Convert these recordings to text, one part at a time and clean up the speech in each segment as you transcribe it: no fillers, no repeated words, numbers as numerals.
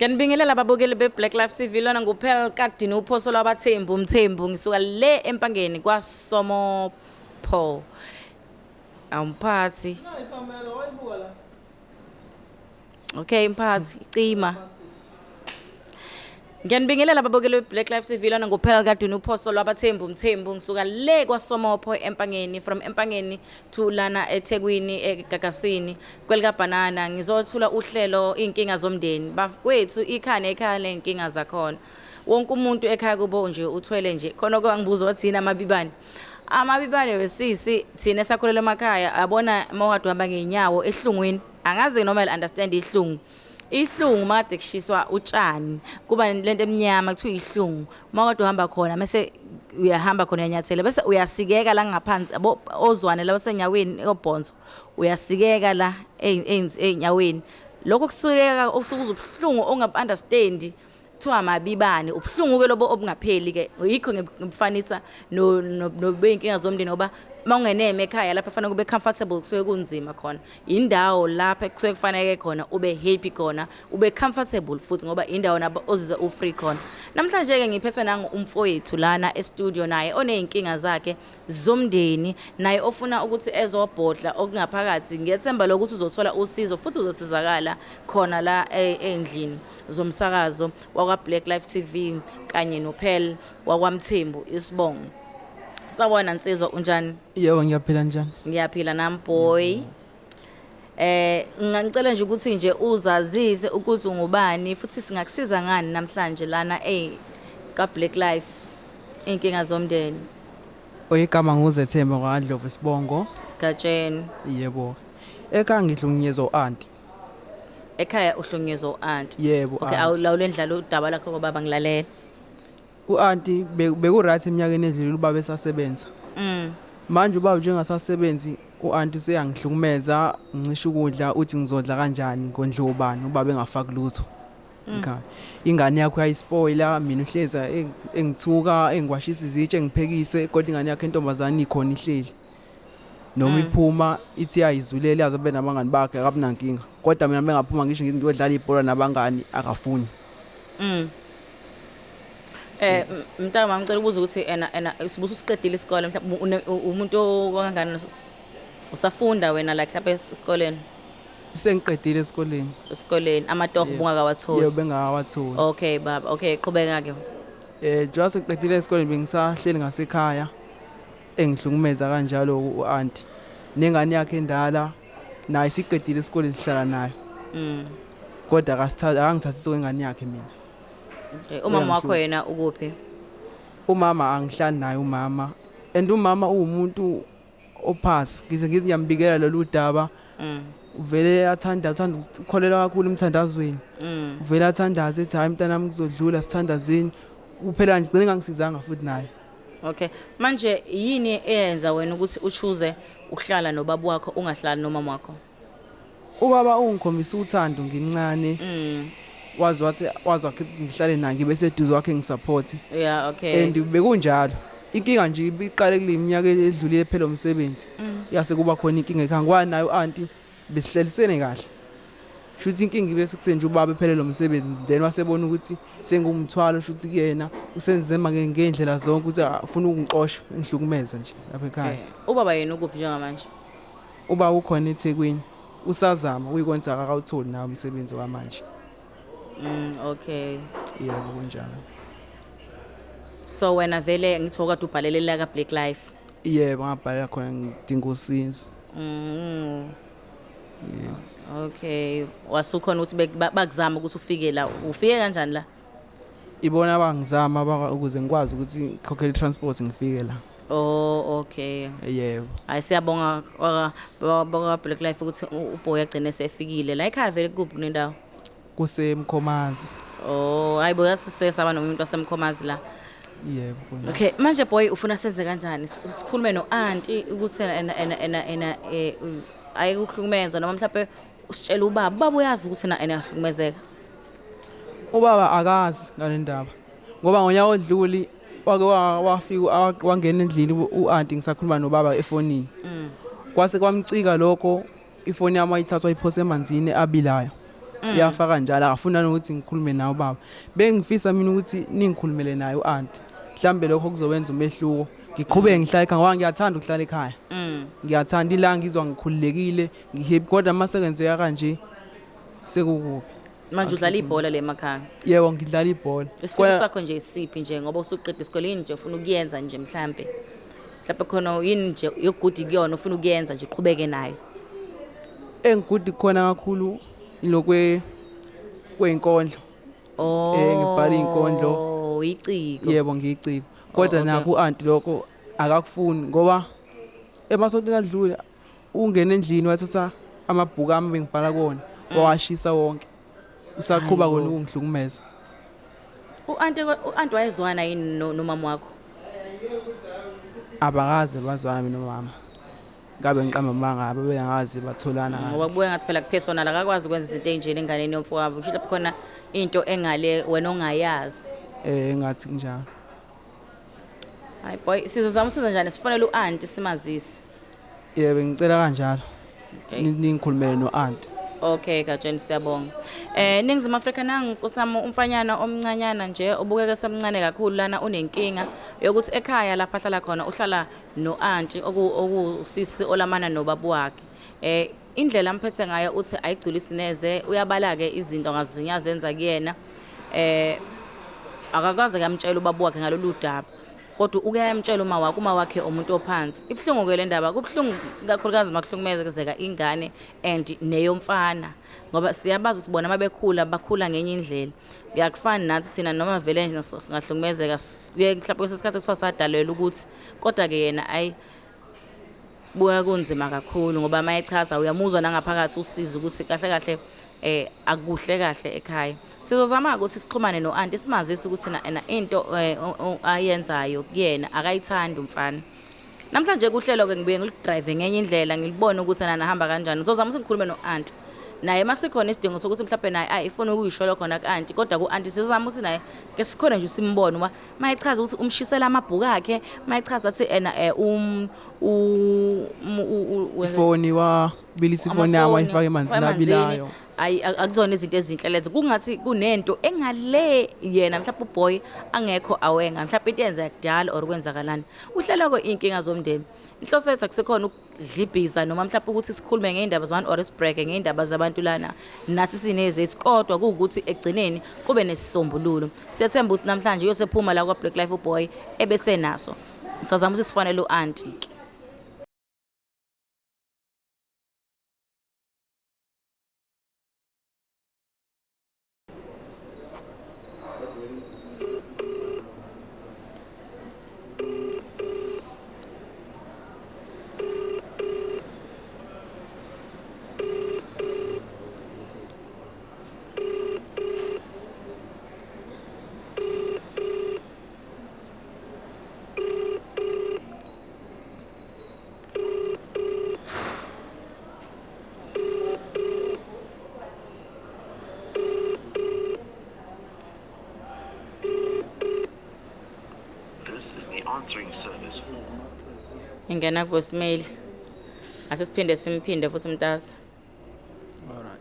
Ngiyanibingelela ababukeli be-Black Life TV. Lona nguPearl Kadini, uphoso lwabathembu Mthembu. Ngisuka le Empangeni kwaSomopho. Awumphathi. Okay mphathi, cima. Ngiyanibingelela ababukeli be-Black Life TV. Lona nguPearl Kadini, uphoso lwabathembu Mthembu. Ngisuka le kwaSomopho Empangeni, from Empangeni to lana eThekwini eGagasini kwelikaBhanana. Ngizothula uhlelo inkinga zomndeni. Bakwethu, ikhaya ekhaya lenkinga zakhona. Wonke umuntu ekhaya kubo nje uthwele nje. Khona kwangibuza wathi yini amabibane? Amabibane wesisi, thina esakhulela emakhaya, abona mawukade uhamba ngeenyawo ehlungwini. Angazi noma understand ihlungu. Ihlungu makade kushiswa utshani, kuba lento emnyama kuthiwa ihlungu. Makade uhamba khona mase uyahamba khona uyanyathela bese uyasikeka la ngaphansi, yabo, ozwane la senyaweni obhonzo, uyasikeka la ey'nyaweni. Lokho kusikeka okusuke ubuhlungu ongabu-understand kuthiwa amabibane. Ubuhlungu-ke lobo obungapheli-ke, yikho ngibufanisa nobey'nkinga zomndeni, ngoba uma ungeneme ekhaya lapho fanele kube comfortable, kusuke kunzima khona. Indawo lapho ekusuke kufanele khona ube happy khona, ube comfortable futhi, ngoba indawo nabo ozizwa u-free khona. Namhlanje-ke ngiphethe nangu umfowethu lana e-studio, naye oney'nkinga zakhe zomndeni, naye ofuna ukuthi ezobhodla okungaphakathi. Ngiyethemba lokuthi uzothola usizo futhi uzosizakala khona la ey'ndlini zomsakazo wakwa-Black Life TV kanye noPearl wakwaMthembu isibongo. Sawubona nsizwa, unjani? Yebo, ngiyaphila, njani? Ngiyaphila nami, boy. Ngingacela nje ukuthi nje uzazise ukuthi ungubani futhi singakusiza ngani namhlanje lana ka Black Life, inkinga zomndeni. Oyigama nguZethemba kwaNdlovu isibongo. Gatsheni. Yebo. Ekhaya ngihlukunyezwa u-aunty. Ekhaya uhlukunyezwa u-aunty? Yebo. Okay, awulawule ndlala udaba lakho ngoba ngilalela. U-aunty beku right eminyakeni edlule ubaba esasebenza. Manje ubaba njengasasebenzi, u-aunty useyangihlukumeza, ngisho ukudla uthi ngizodla kanjani, ngondliwa ubani ubaba engafaki lutho. Ekhaya. Ingane yakho uyayispoila, mina uhleza engithuka, engiwashisa izitsha, engiphekise, kodwa ingane yakhe entombazane ikhona ihleli. Noma iphuma ithi ayizulela, yazi abe nabangani bakhe, akabinankinga. Kodwa mina bengaphuma ngisho ngithi ngiyodlala ibhola nabangani, akafuni. Mntaka, ngicela ukubuza ukuthi ena sibusa usiqedile isikole, mhlawumbe umuntu okangani, usafunda wena, like lapha esikoleni? Sengiqedile esikoleni. Esikoleni, amatoho bungakawatholi? Yebo, bengakawatholi. Okay baba, okay, qhubeka ke. Njengoba sengiqedile esikoleni bengisahleli ngasekhaya, engihlukumeza kanjalo u-aunty. Nengane yakhe endala naye siqedile esikoleni, sihlala nayo. Kodwa akasithatha, akangithathisi kwengane yakhe mina. Okay, umama wakho yena ukuphi? Umama angihlali naye umama. And umama uwumuntu ophasi. Ngize ngithi ngiyambikela lolu daba. Uvele athanda ukukholelwa kakhulu emthandazweni. Uvele athandaze ethi, "Hayi mntanami, kuzodlula, sithandazeni." Kuphela nje, gcine ngangisizanga futhi naye. Okay. Manje yini eyenza wena ukuthi uchoose ukuhlala nobaba wakho, ungahlali nomama wakho? Ubaba ungikhombisa uthando ngimncane. Wazi wathi wazi wakhetha ukuthi ngihlale naye, ngibe seduze kwakhe, ngisupport. And bekunjalo. Inkinga nje ibiqale kule minyaka edlulile phela umsebenzi. Yase kuba khona inkinga ekhaya ngoba naye u-aunty besihlelisene kahle. Shuthi inkinga ibe sekutheni nje ubaba ephelele umsebenzi, then wasebona ukuthi sengumthwalo, shuthi kuyena usenzema ngendlela zonke ukuthi ufuna ukungixosha, ngihlukumeza nje lapha ekhaya. Ubaba yena ukuphi njengamanje? Ubaba ukhona eThekwini. Usazama uyikonza, akawutholi nawo umsebenzi wamanje. Okay. Yebo, kunjalo. So wena vele ngithi okade ubhalelela ka Black Life? Yebo, ngabhalela khona, ngidinga usizo. Yebo. Okay, wasukhona ukuthi bakuzama ukuthi ufike la. Ufike kanjani la? Ibona abangizama ukuze ngikwazi ukuthi ngikhokhele i-transport ngifike la. Oh, okay. Yebo. Hayi, siyabonga kwa Black Life ukuthi uboy agcine sefikile. La ekhaya vele kuphi kunendawo? KuseMkhomazi. Oh, hayi bo, yasisesaba nomuntu waseMkhomazi la. Yebo, kunjalo. Okay, manje boy, ufuna senze kanjani? Sikhulume no-aunty ukuthi ena ayikuhlukumeza, noma mhlawumbe usitshele ubaba. Ubaba uyazi ukuthi ena uyahlukumezeka? Ubaba akazi ngale ndaba. Ngoba ngonyaka odluli wake wafika wangena endlini u-aunty ngisakhuluma nobaba efonini. Kwase kwamcika lokho, ifoni yami ayithathwa, ayiphose emanzini abilayo. Iyafa kanjalo, akafuna nokuthi ngikhulume naye ubaba. Bengifisa mina ukuthi ningikhulumele naye u-anti, mhlambe lokho kuzowenza umehluko, ngiqhubeke ngihlale ekhaya ngoba ngiyathanda ukuhlala ekhaya. Ngiyathanda ila ngizwa ngikhululekile, ngihappy, kodwa uma sekwenzeka kanje sekukubi. Manje udlala ibhola le emakhaya? Yebo, ngidlala ibhola. Isifiso sakho nje isiphi nje, ngoba usuqeda isikole, yini nje ufuna ukuyenza nje mhlambe khona yini nje yogudi kuyona ufuna ukuyenza nje uqhubeke nayo? Engigudi khona kakhulu ilokwe kweyinkondlo. Oh. Ngibhala izinkondlo. Iciko. Yebo, ngiyiciko. Kodwa nakho u-anti lokho akakufuni, ngoba emasontweni adlule ungena endlini wathatha amabhuku ami bengibhala kuwona, wawashisa wonke. Usaqhuba kona ukungihlukumeza. U-anti wayezwana yini nomama wakho? Abakaze bazwana mina nomama. Ngabe ngiqamba amanga, ababengazi batholana. Ngoba kubuye ngathi phela kupersonal, akakwazi ukwenza izinto ezinjena enganeni yomfowabo. Kusho lapho khona into engale wena ongayazi. Engathi kunjalo. Hayi boy, sizozama ukuthi njani sifonele u-anti simazise. Yebo, ngicela kanjalo. Ningikhulumele no-anti. Okay, Gatsheni, siyabonga. Ningizimu Afrika, nangu kusami umfanyana omncanyana nje obukeka semncane kakhulu lana, unenkinga yokuthi ekhaya lapha ahlala khona uhlala no-anti okusisi olamana nobaba wakhe. Indlela amphethe ngayo uthi ayigculisi neze, uyabala ke izinto ngazinye azenza kuyena. Akakaze kamtshela ubaba wakhe ngalolu daba, kodwa uke yamtshela uma wakhe, uma wakhe umuntu ophansi. Ibuhlungu ke le ndaba, kubuhlungu kakhulukazi makuhlukumezeka ingane and neyomfana, ngoba siyabazi sibona mabekhula bakhula ngenye indlela. Kuyakufana nathi thina noma vele nje singahlukumezeka kuye mhlawumbe kwesikhathi kuthiwa sadalelwa ukuthi, kodwa ke yena ayi buya kunzima kakhulu, ngoba mayechaza uyamuzwa nangaphakathi usizi ukuthi kahle kahle akuhle kahle ekhaya. Sizozama ukuthi sixhumane no-anti simazise ukuthi na into ayenzayo kuyena akayithandi umfana. Namhlanje kuhlelo ke ngibuye ngilidrive ngenye indlela, ngilibone ukuthi nana hamba kanjani. Ngizozama ukuthi ngikhulume no-anti naye masikhona isidingo sokuthi mhlawumbe naye ayifuna ukuyisholo khona ku-anti, kodwa ku-anti sizozama ukuthi naye ke sikhona nje simbone uma mayechaza ukuthi umshisela amabhuku akhe, mayechaza athi ena ifoni wabilisa ifoni yami wayifaka emanzini abilayo. Ayi, akuzona izinto ezinhle lezo. Kungathi kunento engale yena mhlawumbe uboy angekho awenga, mhlawumbe into yenzeka kudala or kwenzakalani. Uhlelo ko inkinga zomndeni. Inhloso yethu akusekhona ukudlibhiza noma mhlawumbe ukuthi sikhulume ngeindaba zabantu or sibreak ngeindaba zabantu lana, nathi sinezethu, kodwa kuwukuthi egcineni kube nesisombululo. Siyathemba ukuthi namhlanje uyosephuma la kwa Black Life uboy ebesenaso. Ngisazama ukuthi sifanele u-anti ke. Ingena voicemail. Ase siphinde simphinde futhi mntasa. All right.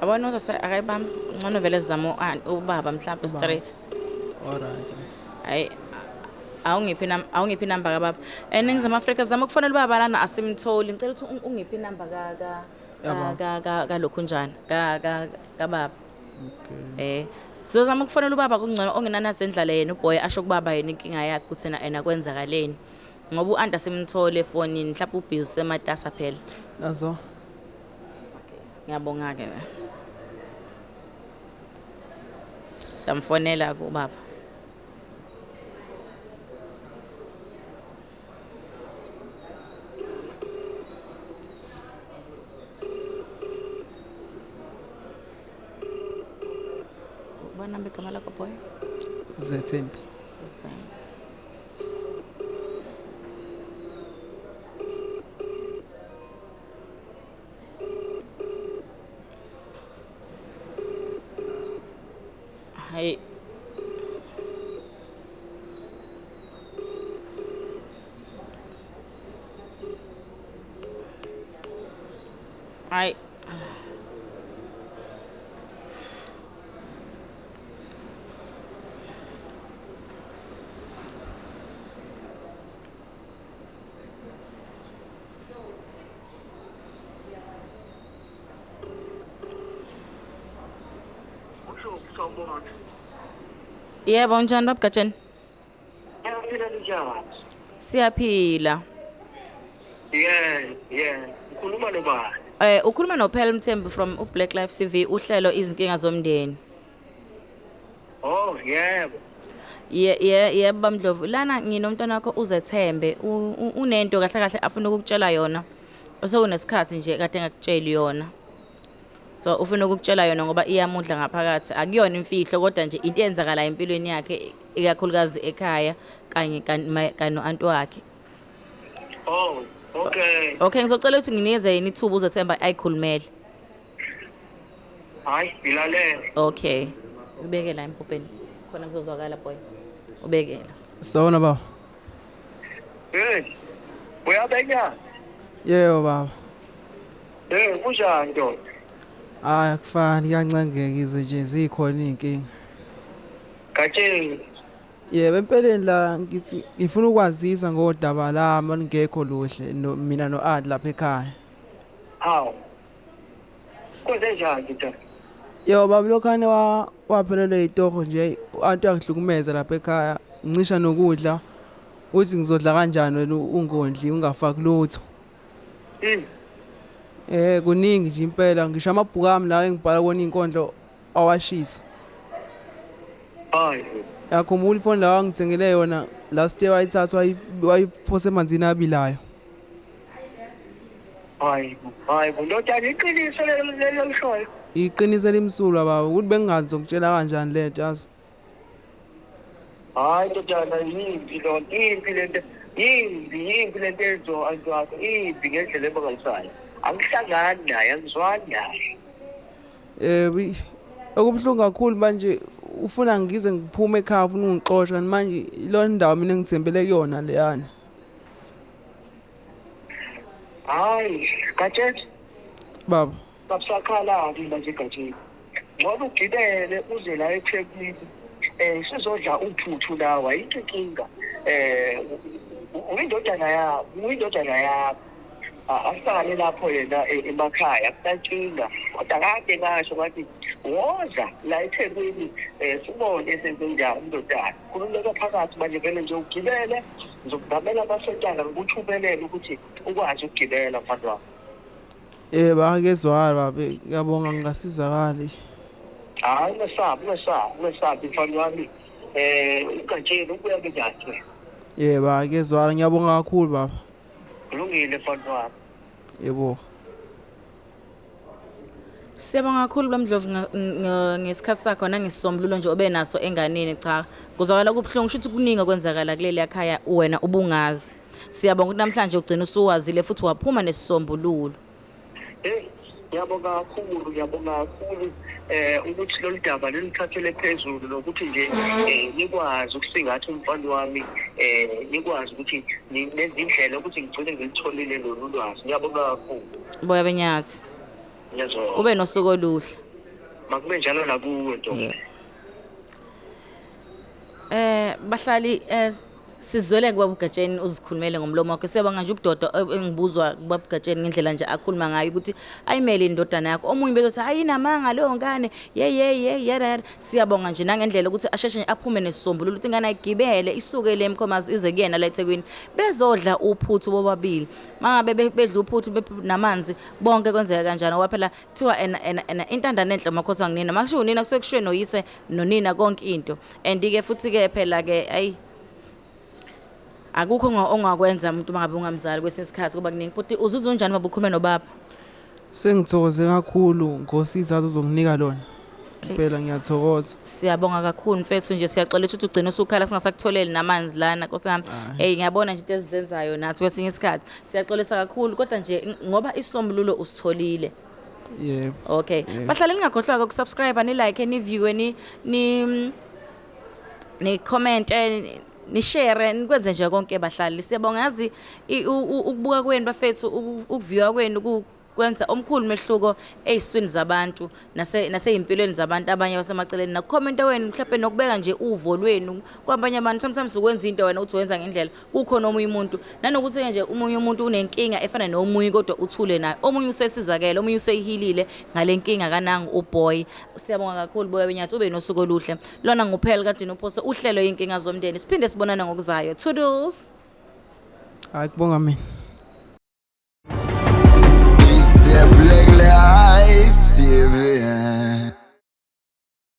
Abona ukuthi akayibambi ngcono vele sizama ubaba mhlawumbe straight. All right. Hayi awungiphi inamba kababa. ENingizimu Afrika zama ukufonela ubaba lana asimtholi. Ngicela ukuthi ungiphi inamba ka ka ka ka lokhu njani ka ka kababa. Okay. Sizozama ukufonela ubaba kungcono ongenana sendlala yena uboy asho kubaba yena inkinga yakhe ukuthi yena kwenzakaleni. Ngoba u-anti asimthole efonini mhlawumbe ubhizi sematasa phela. Nazo. Ngiyabonga ke. Samfonela kubaba. Igama lakho boy? Zethembi. Zethembi. Hayi. Hayi. Yebo, unjani babugatsheni? Ngiyaphila, njani? Siyaphila. Yeah. Ukhuluma nobani? Ukhuluma noPhel Mthembu from uBlack Life TV, uhlelo izinkinga zomndeni. Oh, yebo. Yebo Bamdlovu, lana nginomntwana wakho uZethembe, unento kahle kahle afuna ukukutshela yona. Osekunesikhathi nje kade engakutsheli yona. So ufuna ukukutshela yona ngoba iyamudla ngaphakathi. Akuyona imfihlo kodwa nje into eyenzakala empilweni yakhe ikakhulukazi ekhaya kanye kano-anti wakhe. Oh, okay. Okay, ngizocela ukuthi nginikeze yini ithuba uZethemba ayikhulumele. Hayi, ngilalele. Okay. Ubeke la empopeni. Khona kuzozwakala boy. Ubekela. Sawubona baba. Hey. Uyabenya? Yebo baba. Hey, kunjani ndoda? Hayi, akufani, kuyancengeka ize nje zikhona iy'nkinga. Gatsheni. Yebo, empeleni la ngithi ngifuna ukwazisa ngodaba lami olungekho luhle mina no-Adi lapha ekhaya. Hawu. Kwenze njani ndoda? Yebo baba, lokhane waphelelwe itoho nje, u-anti uyangihlukumeza lapha ekhaya, ngisha nokudla. Uthi ngizodla kanjani wena ungondli ungafaki lutho. Kuningi nje impela, ngisho amabhuku ami la engibhala kuwona iy'nkondlo awashisa. Hayi. Yakhumbula ifoni la wangithengele yona last year, wayithatha wayiphosa emanzini abilayo. Hayi, hayi, ndodana, iqiniso lelo lishoyo. Iqiniso elimsulwa baba, ukuthi bengingazi zokutshela kanjani lento yazi. Hayi ndodana, yimbi lonto, yimbi lento, yimbi lento ezo anti wakho, imbi ngendlela emangalisayo. Angihlangani naye, angizwani naye. Okubuhlungu kakhulu manje ufuna ngize ngiphume ekhaya, ufuna ungixosha, kanti manje ilona ndawo mina engithembele kuyona leyana. Hayi, Gatsheni. Baba. Babusakhala-ke manje Gatsheni. Ngoba ugibele uze la eThekwini, sizodla uphuthu lawa, ayikho inkinga. Uyindodana yakho, uyindodana yakho. Asale lapho yena emakhaya, akusankinga. Kodwa kade ngasho ngathi woza la eThekwini, sibone senzenjani indodana. Khululeka phakathi manje vele nje ugibele, ngizokuzamela amasentana ngikuthumelele ukuthi ukwazi ukugibela mfana wami. Yebo, akezwakala baba, ngiyabonga ngingasizakali. Hayi, ungesabi, ungesabi, ungesabi mfana wami. uGatsheni ubuya kanjani? Yebo, akezwakala, ngiyabonga kakhulu baba. Kulungile mfana wami. Yebo. Siyabonga kakhulu Bamdlovu ngesikhathi sakho nangesisombululo nje obe naso enganeni. Cha, kuzwakala kubuhlungu, shuthi kuningi okwenzakala kuleli ekhaya wena ubungazi. Siyabonga ukuthi namhlanje ugcina usuwazile futhi waphuma nesisombululo. Hey, ngiyabonga kakhulu, ngiyabonga kakhulu ukuthi lolu daba lelithathele phezulu nokuthi nje nikwazi ukusingatha umfana wami, nikwazi ukuthi nezindlela ukuthi ngigcine ngilitholile lolu lwazi. Ngiyabonga kakhulu. Boya benyathi. Ube nosuku oluhle. Makube njalo nakuwe ntombi. Bahlali, sizwele kubaba uGatsheni uzikhulumele ngomlomo wakhe. Siyabonga nje ubudoda engibuzwa kubaba uGatsheni ngendlela nje akhuluma ngayo ukuthi ayimele indodana yakho. Omunye bezothi ayinamanga leyo ngane, ye ye ye ye. Siyabonga nje nangendlela ukuthi asheshe aphume nesisombululo ukuthi ingane ayigibele isuke le eMkhomazi ize kuyena la eThekwini, bezodla uphuthu bobabili. Mangabe bedla uphuthu namanzi bonke kwenzeka kanjani, ngoba phela kuthiwa ena intandane enhle makhosi wanginina, makushiwo unina kusuke kushwe noyise nonina konke into. And ke futhi ke phela ke ayi akukho ongakwenza umuntu mangabe ungamzali kwesinye isikhathi kuba kuningi. Futhi uzizwa unjani baba ukhulume nobaba? Sengithokoze kakhulu ngosizo azonginika lona. Impela ngiyathokoza. Siyabonga kakhulu mfethu, nje siyaxolisa ukuthi ugcine usukhala singasakutholeli namanzi lana, Nkosi yami. Hey, ngiyabona nje into ezizenzayo nathi kwesinye isikhathi. Siyaxolisa kakhulu, kodwa nje ngoba isombululo usitholile. Yebo. Okay. Bahlale, ningakhohlwa ukusubscribe, ni like, ni view, ni comment, ni share, nikwenze nje konke, bahlali. Siyabonga, yazi, ukubuka kwenu bafethu, ukuviewa kwenu kwenza omkhulu umehluko ey'swini zabantu naseyimpilweni zabantu abanye basemaceleni, nakukhomenta kwenu, mhlawumbe nokubeka nje uvo lwenu kwabanye abantu. Sometimes ukwenza into wena uthi wenza ngendlela, kukhona omunye umuntu, nanokuthi nje omunye umuntu unenkinga efana nomunye kodwa uthule naye, omunye usesizakele, omunye useyihilile ngale nkinga kanangu uboy. Siyabonga kakhulu, boya benyathi, ube nosuku oluhle. Lona nguphela kade nophosa uhlelo Iy'nkinga Zomndeni. Siphinde sibonana ngokuzayo. Toodles. Hayi, kubonga mina. It's the Black Life TV.